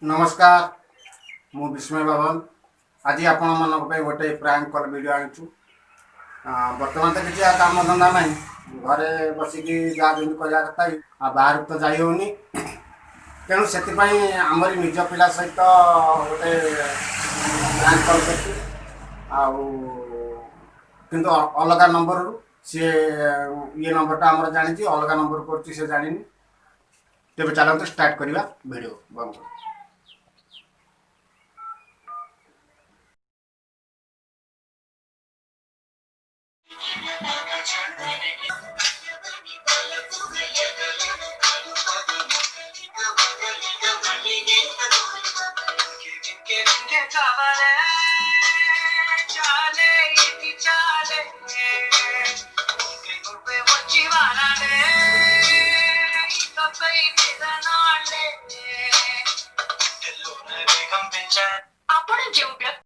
ନମସ୍କାର, ମୁଁ ବିସ୍ମୟ ବାବନ। ଆଜି ଆପଣମାନଙ୍କ ପାଇଁ ଗୋଟେ ପ୍ରାଙ୍କ କଲ୍ ଭିଡ଼ିଓ ଆଣିଛୁ। ବର୍ତ୍ତମାନ ତ କିଛି ଆଉ କାମ ଧନ୍ଦା ନାହିଁ, ଘରେ ବସିକି ଯାହା ଯେମିତି କରିବା କଥା, ଆଉ ବାହାରକୁ ତ ଯାଇ ହେଉନି। ତେଣୁ ସେଥିପାଇଁ ଆମରି ନିଜ ପିଲା ସହିତ ଗୋଟେ ପ୍ରାଙ୍କ କଲ୍ କରିଛୁ, ଆଉ କିନ୍ତୁ ଅଲଗା ନମ୍ବରରୁ। ସିଏ ଇଏ ନମ୍ବରଟା ଆମର ଜାଣିଛି, ଅଲଗା ନମ୍ବର କରୁଛି, ସେ ଜାଣିନି। ତେବେ ଚାଲନ୍ତୁ ଷ୍ଟାର୍ଟ କରିବା ଭିଡ଼ିଓ। ବନ୍ଦ। ଆପଣ ଯେଉଁ ବ୍ୟକ୍ତି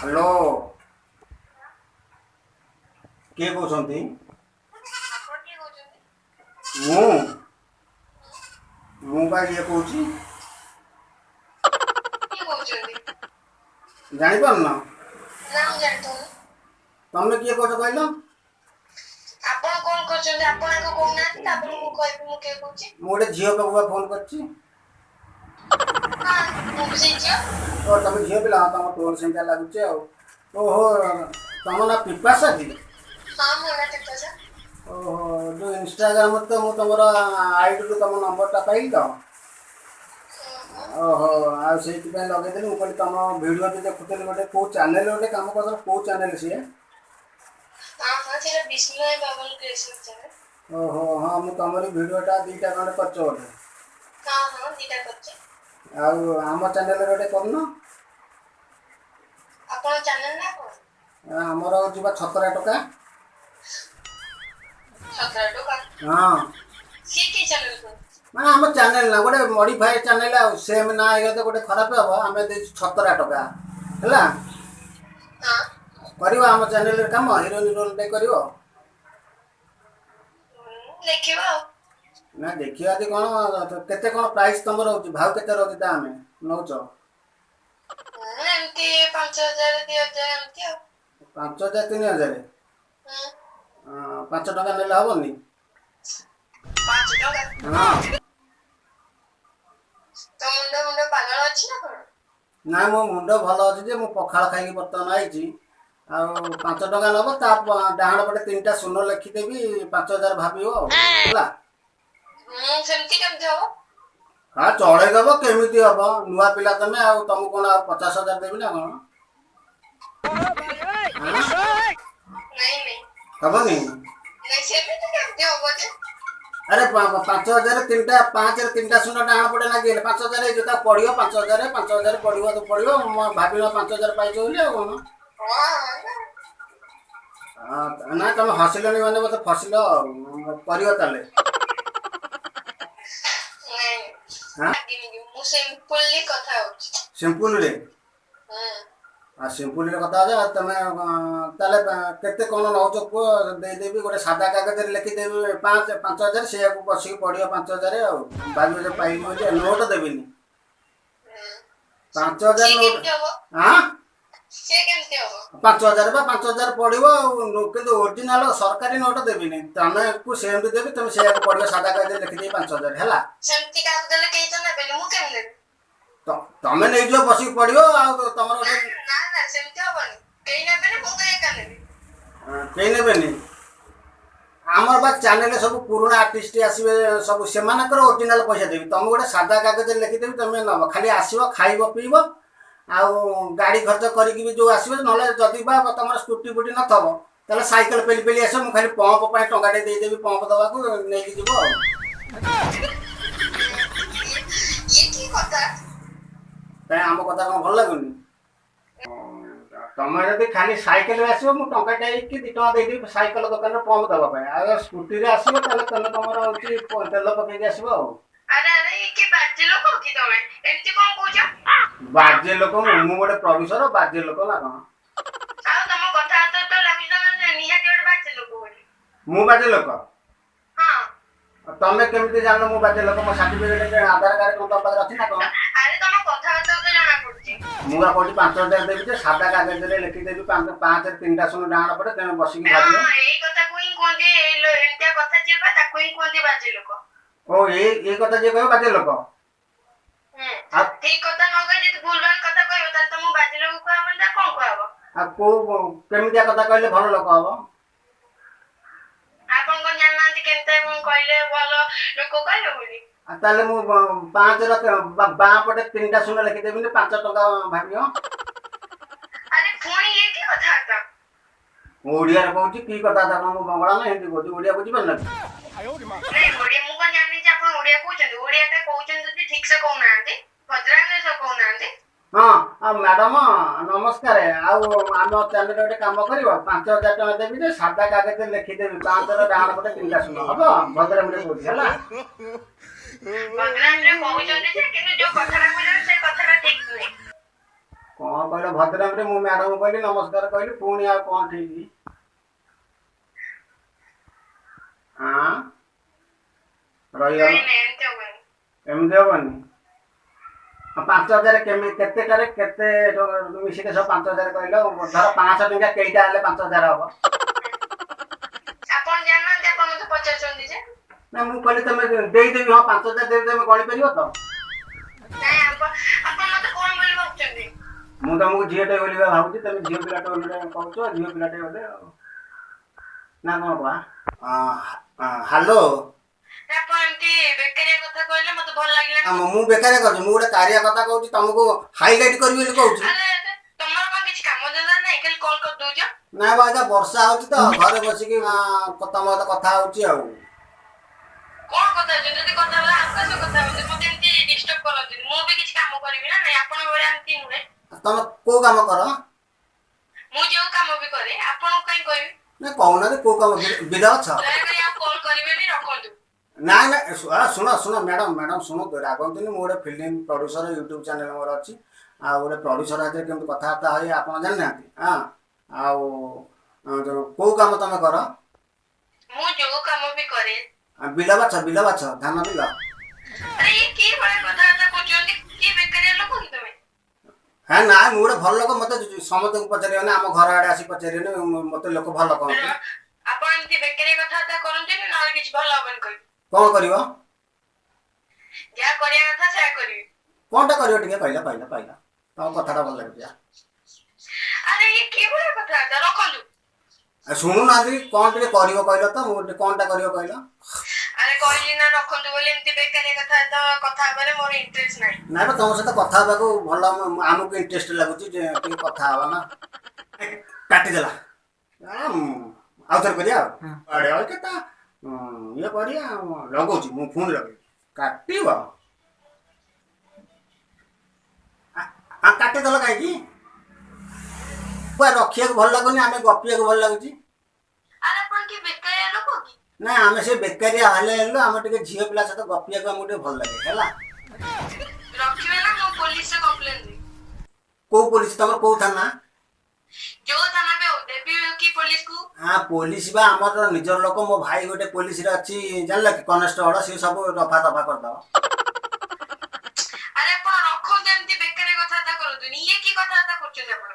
ହ୍ୟାଲୋ, କିଏ କହୁଛନ୍ତି? ଆପଣ କିଏ କହୁଛନ୍ତି? ମୁଁ ବା ଇଏ କହୁଛି। କିଏ କହୁଛନ୍ତି? ଜାଣିପାରୁନ? ନା, ମୁଁ ଜାଣିପାରୁନି। ତମେ କିଏ କହୁଛ କହିଲ? ଆପଣ କଣ କରୁଛନ୍ତି? ଆପଣ ଆଗ କହୁନାହାନ୍ତି, ତାପରେ ମୁଁ କହିବି ମୁଁ କିଏ କହୁଛି। ମୁଁ ଗୋଟେ ଝିଅ ପାଖକୁ ବା ଫୋନ୍ କରିଛି। ହଁ, ମୁଁ ବି ସେଇ ଝିଅ। ଓ, ତମେ ଝିଅ ପିଲା? ହଁ, ତମ ଟୋନ୍ ସେମିତିଆ ଲାଗୁଛି। ଆଉ ଓହୋ, ତମ ନାଁ ପିପାସା କି? ହଁ, ମୋ ନାଁ ପିପାସା। ଓହୋ, ଯେଉଁ ଇନଷ୍ଟାଗ୍ରାମରେ ତ ମୁଁ ତମର ଆଇଡ଼ିରୁ ତମ ନମ୍ବରଟା ପାଇଲି ତ। ଓହୋ, ଆଉ ସେଇଥିପାଇଁ ଲଗେଇଦେଲି। ମୁଁ କହିଲି ତମ ଭିଡ଼ିଓ ବି ଦେଖୁଥିଲି। ଗୋଟେ କେଉଁ ଚ୍ୟାନେଲ୍ ଗୋଟେ କାମ କରୁଥିଲ, କେଉଁ ଚ୍ୟାନେଲ୍ ସିଏ? ହଁ, ସେଇଟା ବିସ୍ମୟ ବାବନ କ୍ରିଏସନ୍ ଚ୍ୟାନେଲ୍। ଓହୋ, ହଁ, ମୁଁ ତମରି ଭିଡ଼ିଓଟା ଦୁଇଟା ଖଣ୍ଡେ କରିଛ ବୋଧେ? ହଁ, ଦିଟା କରିଛି। ଆଉ ଆମ ଚ୍ୟାନେଲ୍ରେ ଗୋଟେ କରୁନ। ଆପଣ ଚ୍ୟାନେଲ୍ ନା କଣ? ଆମର ହେଉଛି ବା ଛତରା ଟୋକା। ଛତରା ଟୋକା? ହଁ। ସିଏ କି ଚ୍ୟାନେଲ୍ କଣ? ମାନେ ଆମ ଚ୍ୟାନେଲ୍ ନା ଗୋଟେ ମଡ଼ିଫାଏ ଚ୍ୟାନେଲ୍, ଆଉ ସେମ୍ ନା ହେଇଗଲେ ତ ଗୋଟେ ଖରାପ ହବ। ଆମେ ଦେଇଛୁ ଛତରା ଟୋକା, ହେଲା? ହଁ। କରିବ ଆମ ଚ୍ୟାନେଲ୍ରେ କାମ? ହିରୋଇନ୍ ରୋଲ୍ ଟେ କରିବ? ଦେଖିବା ଆଉ। ନା, ଦେଖିବା ଯଦି କ'ଣ, କେତେ କ'ଣ ପ୍ରାଇସ୍ ତମର ରହୁଛି? ଭାଉ କେତେ ରହୁଛି ତା ଆମେ ନଉଛ? ଏମିତି 5,000, 2,000 ଏମିତି ଆଉ। 5,000, 3,000? ହୁଁ। 5 ଟଙ୍କା ନେଲେ ହବନି? 5 ଟଙ୍କା? ହଁ। ତମ ମୁଣ୍ଡ ପାଗଳ ଅଛି ନା କଣ? ନା, ମୋ ମୁଣ୍ଡ ଭଲ ଅଛି ଯେ, ମୁଁ ପଖାଳ ଖାଇକି ବର୍ତ୍ତମାନ ଆଇଛି। ଆଉ 5 ଟଙ୍କା ନେବ, ତା ଡାହାଣ ପଟେ ତିନିଟା ଶୂନ ଲେଖିଦେବି, 5,000 ଭାବିବ ଆଉ, ହେଲା? ସେମିତି କେମିତି ହବ? ହଁ, ଚଳେଇଦବ। କେମିତି ହବ? ନୂଆ ପିଲା ତମେ, ଆଉ ତମକୁ କ'ଣ ଆଉ 50,000 ଦେବି ନା କ'ଣ? ନାଇଁ। ହବନି? ନାଇଁ, ସେମିତି କେମିତି ହବ ଯେ? ଆରେ, 5,000, ତିନିଟା ପାଞ୍ଚରେ ତିନିଟା ଶୂନ ଡାହାଣ ପଟେ ଲାଗିଗଲେ 5,000 ହେଇଯିବ। ତାକୁ ପଡ଼ିବ 5,000, 5,000 ପଡ଼ିବ ତ ପଡ଼ିବ। ମୁଁ ଭାବିନ 5,000 ପାଇଛ ବୋଲି, ଆଉ କ'ଣ? ହଁ। ନା, ତମେ ହସିଲଣି ମାନେ ମତେ ଫସିଲ ଆଉ। କରିବ ତାହେଲେ? ନାଇଁ। ହଁ। ରାଗିନି କି, ମୁଁ ସିମ୍ପଲି କଥା ହଉଛି। ସିମ୍ପୁଲରେ? ହୁଁ। ଆଉ ସିମ୍ପୁଲରେ କଥା ହଉଛ, ଆଉ ତମେ ତାହେଲେ କେତେ କ'ଣ ନଉଛ କୁହ, ଦେଇଦେବି। ଗୋଟେ ସାଦା କାଗଜରେ ଲେଖିଦେବି 5,000, ସେଇଆକୁ ବସିକି ପଡ଼ିବ 5,000, ଆଉ ଭାବିବ ଯେ ପାଇଲି ବୋଲି। ନୋଟ ଦେବିନି। 5,000 ସିଏ ନୋଟ। କେମିତି ହବ? ଆଁ? ସିଏ କେମିତି ହବ? 5,000 ବା 5,000 ପଡ଼ିବ ଆଉ। କିନ୍ତୁ ଓରିଜିନାଲ ସରକାରୀ ନୋଟ ଦେବିନି, ତମେକୁ ସେମିତି ଦେବି, ତମେ ସେଇଆକୁ ପଡ଼ିବ। ସାଦା କାଗଜରେ ଲେଖିଦେବି 5,000, ହେଲା? ସେମିତି କାହାକୁ ଦେଲେ କେହି ତ ନେବେନି, ମୁଁ କେମିତି ନେବି? ତମେ ନେଇଯିବ, ବସିକି ପଡ଼ିବ ଆଉ ତମର ଗୋଟେ ନା, ସେମିତି ହବନି, କେହି ନେବେନି, ମୁଁ କାହିଁ ଏକା ନେବି? କେହି ନେବେନି? ଆମର ବା ଚ୍ୟାନେଲରେ ସବୁ ପୁରୁଣା ଆର୍ଟିଷ୍ଟ ଆସିବେ ସବୁ, ସେମାନଙ୍କର ଓରିଜିନାଲ ପଇସା ଦେବି। ତମକୁ ଗୋଟେ ସାଦା କାଗଜରେ ଲେଖିଦେବି, ତମେ ନେବ। ଖାଲି ଆସିବ, ଖାଇବ, ପିଇବ, ଆଉ ଗାଡ଼ି ଖର୍ଚ୍ଚ କରିକି ବି ଯେଉଁ ଆସିବ। ନହେଲେ ଯଦି ବା ତମର ସ୍କୁଟି ଫୁଟି ନଥିବ, ତାହେଲେ ସାଇକେଲ ପେଲି ପେଲି ଆସିବ। ମୁଁ ଖାଲି ପମ୍ପ ପାଇଁ ଟଙ୍କାଟେ ଦେଇଦେବି, ପମ୍ପ ଦେବାକୁ ନେଇକି ଯିବ ଆଉ। ଇଏ କି କଥା? କାଇଁ, ଆମ କଥା କ'ଣ ଭଲ ଲାଗୁନି? ତମେ ଯଦି ଖାଲି ସାଇକେଲରେ ଆସିବ, ମୁଁ ଟଙ୍କାଟେ କି 2 ଟଙ୍କା ଦେଇଦେବି ସାଇକେଲ ଦୋକାନରେ ପମ୍ପ ଦେବା ପାଇଁ। ଆଉ ସ୍କୁଟିରେ ଆସିବ, ତାହେଲେ ତମେ ତମର ହେଉଛି ତେଲ ପକେଇକି ଆସିବ ଆଉ। ଆରେ ଆରେ, ଇଏ କି ବାଜେ ଲୋକ କି ତମେ? ଏମିତି କଣ କହୁଛ? ବାଜେ ଲୋକ? ମୁଁ ଗୋଟେ ପ୍ରଡ୍ୟୁସର, ବାଜେ ଲୋକ ନା କ'ଣ? ଆଉ ତମ କଥାବାର୍ତ୍ତା ତ ଲାଗୁଛି ତମେ ନିହାତି ଗୋଟେ ବାଜେ ଲୋକ ବୋଲି। ମୁଁ ବାଜେ ଲୋକ? ହଁ। ତମେ କେମିତି ଜାଣିଲ ମୁଁ ବାଜେ ଲୋକ? ମୋ ସାର୍ଟିଫିକେଟ, ଆଧାର କାର୍ଡ କଣ ତମ ପାଖରେ ଅଛି ନା କଣ? ଆରେ, ତମ କଥାବାର୍ତ୍ତା ତ ଜଣା ପଡୁଛି। ମୁଁ ବା କହୁଛି 5,000 ଦେବି ଯେ ସାଦା କାଗଜରେ ଲେଖିଦେବି, 5 5ରେ 3ଟା ଶୂନ ଡାହାଣ ପଟେ, ତେଣୁ ବସିକି ଭାବିବ। ହଁ, ଏଇ କଥାକୁ ହିଁ କୁହନ୍ତି, ଏମିତିଆ କଥା ଯିଏ କହେ ତାକୁ ହିଁ କୁହନ୍ତି ବାଜେ ଲୋକ। ଓ, ଏଇ କଥା ଯିଏ କହିବ ବାଜେ ଲୋକ? ହୁଁ। ଆଉ ଠିକ କଥା ନ କହି ଯଦି ଭୁଲ ଭାଲ କଥା କହିବ, ତାହେଲେ ତମକୁ ବାଜେ ଲୋକ କୁହାହବନି ନା କଣ କୁହାହବ? ଆଉ କୋଉ କେମିତିଆ କଥା କହିଲେ ଭଲ ଲୋକ ହବ? ଆପଣ କଣ ଜାଣିନାହାନ୍ତି କେମିତିଆ କଣ କହିଲେ ଭଲ ଲୋକ କହିବେ ବୋଲି? ଆଉ ତାହେଲେ ମୁଁ 5ର ବାଁ ପଟେ 3ଟା ଶୂନ ଲେଖିଦେବିନି, 5 ଟଙ୍କା ଭାବିବ। ଆରେ, ପୁଣି ଇଏ କି କଥାବାର୍ତ୍ତା? ମୁଁ ଓଡ଼ିଆରେ କହୁଛି, କି କଥାବାର୍ତ୍ତା କଣ? ମୁଁ ବଙ୍ଗଳା ନା ହିନ୍ଦୀ କହୁଛି? ଓଡ଼ିଆ ବୁଝିପାରୁନ କି? ନାଇଁ, ଓଡିଆ ମୁଁ କଣ ଜାଣିନି ଯେ ଆପଣ ଓଡିଆ କହୁଛନ୍ତି। ଓଡିଆଟା କହୁଛନ୍ତି ଯଦି ଠିକ ସେ କହୁନାହାନ୍ତି, ଭଦ୍ରାମିର ସହ କହୁନାହାନ୍ତି। ହଁ, ଆଉ ମ୍ୟାଡ଼ାମ ନମସ୍କାର। ଆଉ ଆମ ଚ୍ୟାନେଲରେ ଗୋଟେ କାମ କରିବ, 5,000 ଟଙ୍କା ଦେବି ଯେ ସାଦା କାଗଜରେ ଲେଖିଦେବି, 5ର ଡାହାଣ ପଟେ 3ଟା ଶୂନ ହବ। ଭଦ୍ରାମିରେ କହୁଛି, ହେଲା? ଭଦ୍ରାମିରେ କହୁଛନ୍ତି ଯେ, କିନ୍ତୁ ଯୋଉ କଥାଟା କହୁଛନ୍ତି ସେ କଥାଟା ଠିକ ନୁହେଁ। କଣ କହିଲ? ଭଦ୍ରାମିରେ ମୁଁ ମ୍ୟାଡ଼ାମ କହିଲି, ନମସ୍କାର କହିଲି, ପୁଣି ଆଉ କଣ ଠିକ? ଆଁ, ରହିଗଲ। ନାଇଁ ନାଇଁ, ଏମିତି ହବନି। ଏମିତି ହବନି? ଆଉ 5,000 କେମିତି, କେତେଟାରେ କେତେ ମିଶିଲେ ସବୁ 5,000 କହିଲ? ଧର 500 ଟଙ୍କା କେଇଟା ହେଲେ 5,000 ହବ? ଆପଣ ଜାଣିନାହାନ୍ତି, ଆପଣ ମତେ ପଚାରୁଛନ୍ତି ଯେ? ନା, ମୁଁ କହିଲି ତମେ ଦେଇଦେବି। ହଁ, 5,000 ଦେବି, ତମେ ଗଣିପାରିବ ତ? ନାଇଁ, ଆପଣ ମତେ କଣ ବୋଲି ଭାବୁଛନ୍ତି? ମୁଁ ତମକୁ ଝିଅଟେ ବୋଲି ବା ଭାବୁଛି। ତମେ ଝିଅ ପିଲାଟେ ବୋଲି କହୁଛ, ଝିଅ ପିଲାଟେ ବୋଧେ ଆଉ ନା କଣ କୁହା? ହ୍ୟାଲୋ। ଆପଣ ଏମିତି ବେକାରିଆ କଥା କହିଲେ ମତେ ଭଲ ଲାଗିଲାନି। ମୁଁ ବେକାରିଆ କରୁଛି? ମୁଁ ଗୋଟେ କାରିଆ କଥା କହୁଛି, ତମକୁ ହାଇଲାଇଟ୍ କରିବି ବୋଲି କହୁଛି। ଆରେ ଆରେ, ତମର କଣ କିଛି କାମ ଧନ୍ଦା ନାହିଁ, ଖାଲି କଲ୍ କରିଦଉଛ? ନା ବା, ଆଜ୍ଞା, ବର୍ଷା ହଉଛି ତ ଘରେ ବସିକି ତମ ସହିତ କଥା ହଉଛି ଆଉ। କଣ କଥା ହଉଛନ୍ତି? ଯଦି କଥା ହବ ଆଉ କାହା ସହ କଥା ହବ, ମତେ ଏମିତି ଡିଷ୍ଟର୍ବ କରନ୍ତୁନି। ମୁଁ ବି କିଛି କାମ କରିବି ନା ନାଇଁ? ଆପଣଙ୍କ ଭଳିଆ ଏମିତି ନୁହେଁ। ତମେ କୋଉ କାମ କର? ମୁଁ ଯୋଉ କାମ ବି କରେ, ଆପଣଙ୍କୁ କାହିଁ କହିବି? ନା, କହୁନାହାନ୍ତି କୋଉ କାମ। ବିଲ ଅଛ? ଦୟାକରି ଆଉ କଲ୍ କରିବେନି, ରଖନ୍ତୁ। ନା ନା, ଶୁଣ ଶୁଣ ମ୍ୟାଡ଼ାମ, ମ୍ୟାଡ଼ାମ ଶୁଣନ୍ତୁ, ରାଗନ୍ତୁନି। ମୁଁ ଗୋଟେ ଫିଲ୍ମ ପ୍ରଡ୍ୟୁସର, ୟୁଟ୍ୟୁବ ଚ୍ୟାନେଲ ମୋର ଅଛି। ଆଉ ଗୋଟେ ପ୍ରଡ୍ୟୁସର ହାତରେ କେମିତି କଥାବାର୍ତ୍ତା ହୋଇ ଆପଣ ଜାଣିନାହାନ୍ତି? ହଁ, ଆଉ ଯୋଉ କୋଉ କାମ ତମେ କର? ମୁଁ ଯୋଉ କାମ ବି କରେ। ବିଲ ବାଛ, ବିଲ ବାଛ, ଧାନ ବିଲ? ଆରେ, ଇଏ କି ଭଳିଆ କଥାବାର୍ତ୍ତା କରୁଛନ୍ତି? କି ବେକାରିଆ ଲୋକ କି ତମେ? ହଁ, ନା, ମୁଁ ଗୋଟେ ଭଲ ଲୋକ। ମତେ ସମସ୍ତଙ୍କୁ ପଚାରିବନି, ଆମ ଘର ଆଡ଼େ ଆସି ପଚାରିବେନି, ମତେ ଲୋକ ଭଲ କହନ୍ତି। ଆପଣ ଏମିତି ବେକାରିଆ କଥାବାର୍ତ୍ତା କରନ୍ତୁନି, ନହେଲେ କିଛି ଭଲ ହବନି କହିବି। କଣ କରିବ? ଯାହା କରିବା କଥା ସେୟା କରିବି। କଣଟା କରିବ ଟିକେ କହିଲ, କହିଲ, କହିଲ। ତମ କଥାଟା ଭଲ ଲାଗୁଛି। ଆରେ, ଇଏ କି ଭଳିଆ କଥାବାର୍ତ୍ତା? ରଖନ୍ତୁ। ଆଉ ଶୁଣୁନାହାନ୍ତି, କଣ ଟିକେ କରିବ କହିଲ ତ? ମୁଁ ଟିକେ କଣଟା କରିବ କହିଲ? ଆରେ, କହିଲି ନା ରଖନ୍ତୁ ବୋଲି। ଏମିତି ବେକାରିଆ କଥାବାର୍ତ୍ତା କଥା ହବାରେ ମୋର ଇଣ୍ଟରେଷ୍ଟ ନାହିଁ। ନାଇଁ ବା, ତମ ସହିତ କଥା ହେବାକୁ ଭଲ ଆମକୁ ଇଣ୍ଟରେଷ୍ଟ ଲାଗୁଛି ଯେ ଟିକେ କଥା ହବା ନା। କାଟିଦେଲା। ଆଉ ଥରେ କରିବା। ଆଉ ଆଡ଼େ ଆଉ କେତେ ଇଏ କରିବା ଆଉ, ଲଗଉଛି ମୁଁ, ପୁଣି ଲଗେଇବି, କାଟିବ। କାଟିଦେଲ କାହିଁକି? ରଖିବାକୁ ଭଲ ଲାଗୁନି, ଆମେ ଗପିବାକୁ ଭଲ ଲାଗୁଛି। ଆରେ, ଆପଣ କି ବେକାରିଆ ଲୋକ କି? ନା, ଆମେ ସେ ବେକାରିଆ ହେଲେ ହେଲୁ, ଆମେ ଟିକେ ଝିଅ ପିଲା ସହିତ ଗପିବାକୁ ଆମକୁ ଟିକେ ଭଲ ଲାଗେ, ହେଲା? ରଖିବେ ନା ମୁଁ ପୋଲିସରେ କମ୍ପ୍ଲେନ ଦେବି? କୋଉ ପୋଲିସ? ତମର କୋଉ ଥାନା? ଯୋଉ ଥାନା ବି ହଉ, ଦେବି କି ପୋଲିସକୁ? ହଁ, ପୋଲିସ ବା ଆମର ନିଜର ଲୋକ। ମୋ ଭାଇ ଗୋଟେ ପୋଲିସରେ ଅଛି, ଜାଣିଲ କି, କନେଷ୍ଟବଳ। ସିଏ ସବୁ ରଫା ଦଫା କରିଦବ। ଆରେ, ଆପଣ ରଖନ୍ତୁ, ଏମିତି ବେକାରିଆ କଥାବାର୍ତ୍ତା କରନ୍ତୁନି। ଇଏ କି କଥାବାର୍ତ୍ତା କରୁଛନ୍ତି ଆପଣ?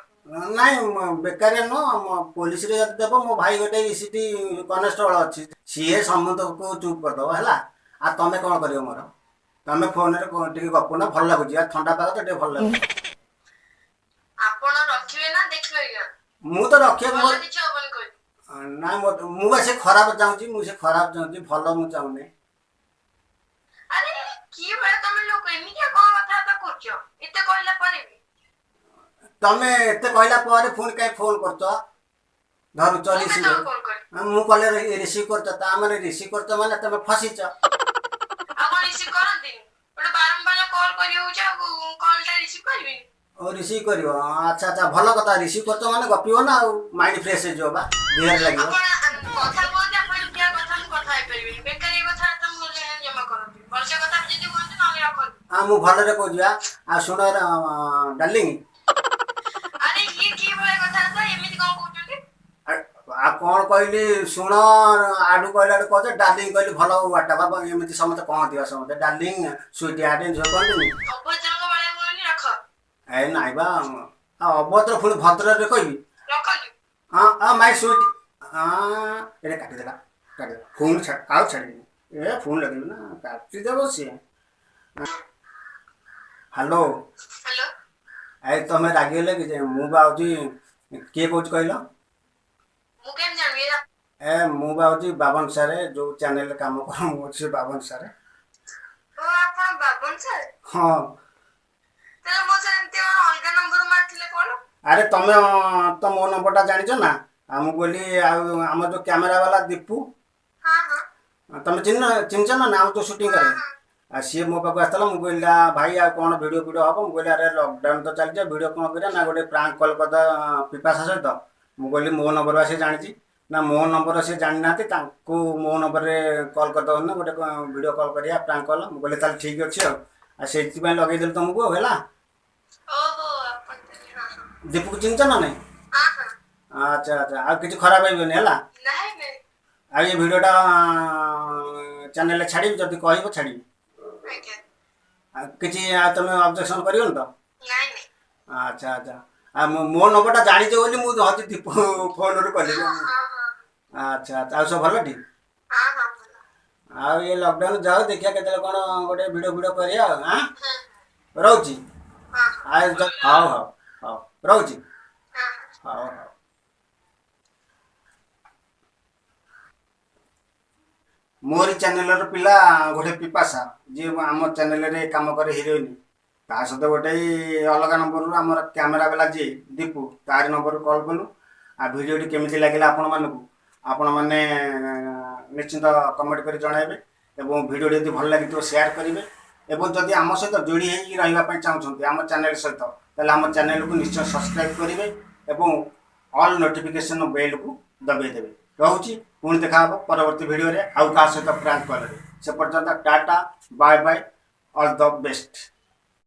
ନାଇଁ, ବେକାରିଆ ନୁହଁ। ପୋଲିସରେ ଯଦି ଦେବ, ମୋ ଭାଇ ଗୋଟେ ସେଠି କନେଷ୍ଟବଳ ଅଛି, ସିଏ ସମସ୍ତଙ୍କୁ ଚୁପ୍ କରିଦବ, ହେଲା? ଆଉ ତମେ କଣ କରିବ ମୋର? ତମେ ଫୋନରେ ଟିକେ ଗପୁନ, ଭଲ ଲାଗୁଛି। ଆଉ ଥଣ୍ଡା ପାଗ ତ, ଟିକେ ଭଲ ଲାଗୁଛି। ଆପଣ ରଖିବେ ନା ଦେଖିବେ ଆଜ୍ଞା? ମୁଁ ତ ରଖିବାକୁ ଭଲ ମୋର କିଛି ହବନି କହିବି। ନା, ମୁଁ ବା ସେ ଖରାପ ଚାହୁଁଛି, ମୁଁ ସେ ଖରାପ ଚାହୁଁଛି, ଭଲ ମୁଁ ଚାହୁଁନି। ଆରେ, କି ଭଳିଆ ତମେ ଲୋକ? ଏମିତିଆ କଣ କଥାବାର୍ତ୍ତା କରୁଛ ଏତେ କହିଲା ପରେ ବି? ତମେ ଏତେ କହିଲା ପରେ ପୁଣି କାହିଁ ଫୋନ କରୁଛ, ଧରୁଛ? ମୁଁ ରିସିଭ୍ କେତେବେଳେ କଲ୍ କଲି? ମୁଁ କଲେ ରିସିଭ୍ କରୁଛ, ତା ମାନେ ରିସିଭ୍ କରୁଛ ମାନେ ତମେ ଫସିଛ। ଆଉ କଣ ରିସିଭ୍ କରନ୍ତିନି? ଗୋଟେ ବାରମ୍ବାର କଲ୍ କରି ହଉଛି, ଆଉ କଲ୍ ଟା ରିସିଭ୍ କରିବିନି? ଓ, ରିସିଭ୍ କରିବ। ଆଚ୍ଛା ଆଚ୍ଛା, ଭଲ କଥା। ରିସିଭ୍ କରୁଛ ମାନେ ଗପିବ ନା, ଆଉ ମାଇଣ୍ଡ ଫ୍ରେଶ ହେଇଯିବ ବା, ଦେହରେ ଲାଗିବ। ଆପଣ କଥା କୁହନ୍ତି, ଆପଣ ଏମିତିଆ କଥା ମୁଁ କଥା ହେଇପାରିବିନି। ବେକାରିଆ କଥାବାର୍ତ୍ତା ମୋ ସାଙ୍ଗରେ ଜମା କରନ୍ତୁନି। ଭଲସେ କଥା ଯଦି କୁହନ୍ତୁ, ନହେଲେ ରଖନ୍ତୁ। ହଁ, ମୁଁ ଭଲରେ କହୁଛି ବା। ଆଉ ଶୁଣ ଡାର୍ଲିଂ। ଆରେ, ଇଏ କି ଭଳିଆ କଥାବାର୍ତ୍ତା? ଏମିତି କଣ କହୁଛନ୍ତି? ଆଉ କ'ଣ କହିଲି ଶୁଣ, ଆଡୁ କହିଲା ଆଡୁ କହୁଛ। ଡାର୍ଲିଂ କହିଲି ଭଲ ୱାର୍ଡଟା ବା, ଏମିତି ସମସ୍ତେ କହନ୍ତି ବା, ସମସ୍ତେ ଡାର୍ଲିଂ ସୁଇଟ୍ ହାର୍ଟ ଏମିତି ସବୁ କହନ୍ତିନି? ଅଭଦ୍ରଙ୍କ ଭଳିଆ ହୁଅନି, ରଖ। ଏ ନାଇଁ ବା, ଆଉ ଅଭଦ୍ର ପୁଣି ଭଦ୍ରରେ କହିବି? ରଖନ୍ତୁ। ହଁ ହଁ, ମାଇ ସୁଇଟ୍। ହଁ, ଏଇଟା କାଟିଦେଲା, କାଟିଦେଲା। ଫୋନ୍ ଛାଡ଼, ଆଉ ଛାଡ଼ିବିନି। ଏ ଫୋନ୍ ଲଗେଇବି ନା, କାଟିଦେବ ସିଏ। ହ୍ୟାଲୋ। ହ୍ୟାଲୋ। ଏ ତମେ ରାଗିଗଲେ କି? ଯେ ମୁଁ ବା ହେଉଛି, କିଏ କହୁଛି କହିଲ? ମୁଁ କେମିତି ଜାଣିବି? ଏ ମୁଁ ବା ହେଉଛି ବାବନ ସାରେ, ଯେଉଁ ଚ୍ୟାନେଲରେ କାମ କର, ମୁଁ ଅଛି ବାବନ ସାରେ। ଓ, ଆପଣ ବାବନ ସାର୍? ହଁ। ତାହେଲେ ମୋ ସାର୍ ଏମିତି କଣ ଅଲଗା ନମ୍ବର ମାରିଥିଲେ କଣ? ଆରେ ତମେ ତ ମୋ ନମ୍ବରଟା ଜାଣିଛ ନା? ଆଉ ମୁଁ କହିଲି, ଆଉ ଆମର ଯେଉଁ କ୍ୟାମେରା ବାଲା ଦୀପୁ, ହଁ ହଁ, ତମେ ଚିହ୍ନ, ଚିହ୍ନିଛ ନା? ନା, ଆମର ଯେଉଁ ସୁଟିଂ କରେ, ଆଉ ସିଏ ମୋ ପାଖକୁ ଆସିଥିଲା। ମୁଁ କହିଲି, ଭାଇ ଆଉ କ'ଣ ଭିଡ଼ିଓ ଫିଡ଼ିଓ ହେବ? ମୁଁ କହିଲି, ଆରେ ଲକଡାଉନ୍ ତ ଚାଲିଛି, ଭିଡ଼ିଓ କ'ଣ କରିବା? ନା, ଗୋଟେ ପ୍ରାଙ୍କ କଲ୍ କରିଦେବା ପିପାସା ସହିତ। ମୁଁ କହିଲି, ମୋ ନମ୍ବର ବା ସେ ଜାଣିଛି। ନା, ମୋ ନମ୍ବର ସେ ଜାଣିନାହାନ୍ତି, ତାଙ୍କୁ ମୋ ନମ୍ବରରେ କଲ୍ କରିଦେବ ନା, ଗୋଟେ ଭିଡ଼ିଓ କଲ୍ କରିବା, ପ୍ରାଙ୍କ କଲ୍। ମୁଁ କହିଲି, ତାହେଲେ ଠିକ୍ ଅଛି। ଆଉ ସେଇଥିପାଇଁ ଲଗେଇଦେଲି ତମକୁ ଆଉ, ହେଲା? ଓହୋ, ଆପଣ ତାହେଲେ, ହଁ ହଁ। ଦୀପୁକୁ ଚିହ୍ନିଛ ନା ନାଇଁ? ହଁ ହଁ। ଆଚ୍ଛା ଆଚ୍ଛା, ଆଉ କିଛି ଖରାପ ହେଇବନି, ହେଲା? ନାଇଁ ନାଇଁ। ଆଉ ଏ ଭିଡ଼ିଓଟା ଚ୍ୟାନେଲରେ ଛାଡ଼ିବି, ଯଦି କହିବ ଛାଡ଼ିବି। ଆଜ୍ଞା। ଆଉ କିଛି, ଆଉ ତମେ ଅବଜେକ୍ସନ୍ କରିବନି ତ? ନାଇଁ ନାଇଁ। ଆଚ୍ଛା ଆଚ୍ଛା, ଆଉ ମୋ ନମ୍ବରଟା ଜାଣିଛ ବୋଲି ମୁଁ ହଉଛି ଦୀପୁ ଫୋନରୁ କଲି। ହଁ ହଁ ହଁ। ଆଚ୍ଛା ଆଚ୍ଛା, ଆଉ ସବୁ ଭଲ ଟି? ହଁ ହଁ, ଭଲ। ଆଉ ଏ ଲକଡାଉନ୍ ଯାଉ, ଦେଖିବା କେତେବେଳେ କ'ଣ ଗୋଟେ ଭିଡ଼ିଓ ଫିଡ଼ିଓ କରିବା ଆଉ। ଆଁ ହଁ। ରହୁଛି। ହଁ। ଆଉ ହଉ ହଉ ହଉ, ରହୁଛି। ହଁ। ହଉ ହଉ। ମୋରି ଚ୍ୟାନେଲର ପିଲା ଗୋଟେ ପିପାସା, ଯିଏ ଆମ ଚ୍ୟାନେଲରେ କାମ କରେ ହିରୋଇନ୍, ତା ସହିତ ଗୋଟେ ଅଲଗା ନମ୍ବରରୁ, ଆମର କ୍ୟାମେରା ବାଲା ଯିଏ ଦୀପୁ, ତାରି ନମ୍ବରରୁ କଲ୍ କଲୁ। ଆଉ ଭିଡ଼ିଓଟି କେମିତି ଲାଗିଲା ଆପଣମାନଙ୍କୁ, ଆପଣମାନେ ନିଶ୍ଚିନ୍ତ କମେଣ୍ଟ କରି ଜଣାଇବେ ଏବଂ ଭିଡ଼ିଓଟି ଯଦି ଭଲ ଲାଗିଥିବ ସେୟାର କରିବେ ଏବଂ ଯଦି ଆମ ସହିତ ଯୋଡ଼ି ହେଇକି ରହିବା ପାଇଁ ଚାହୁଁଛନ୍ତି ଆମ ଚ୍ୟାନେଲ ସହିତ, ତାହେଲେ ଆମ ଚ୍ୟାନେଲକୁ ନିଶ୍ଚୟ ସବସ୍କ୍ରାଇବ୍ କରିବେ ଏବଂ ଅଲ୍ ନୋଟିଫିକେସନ୍ ବେଲ୍କୁ ଦବାଇ ଦେବେ। ରହୁଛି, ପୁଣି ଦେଖା ହେବ ପରବର୍ତ୍ତୀ ଭିଡ଼ିଓରେ ଆଉ କାହା ସହିତ ପ୍ରାଙ୍କ କଲରେ। ସେ ପର୍ଯ୍ୟନ୍ତ tata, bye bye, all the best.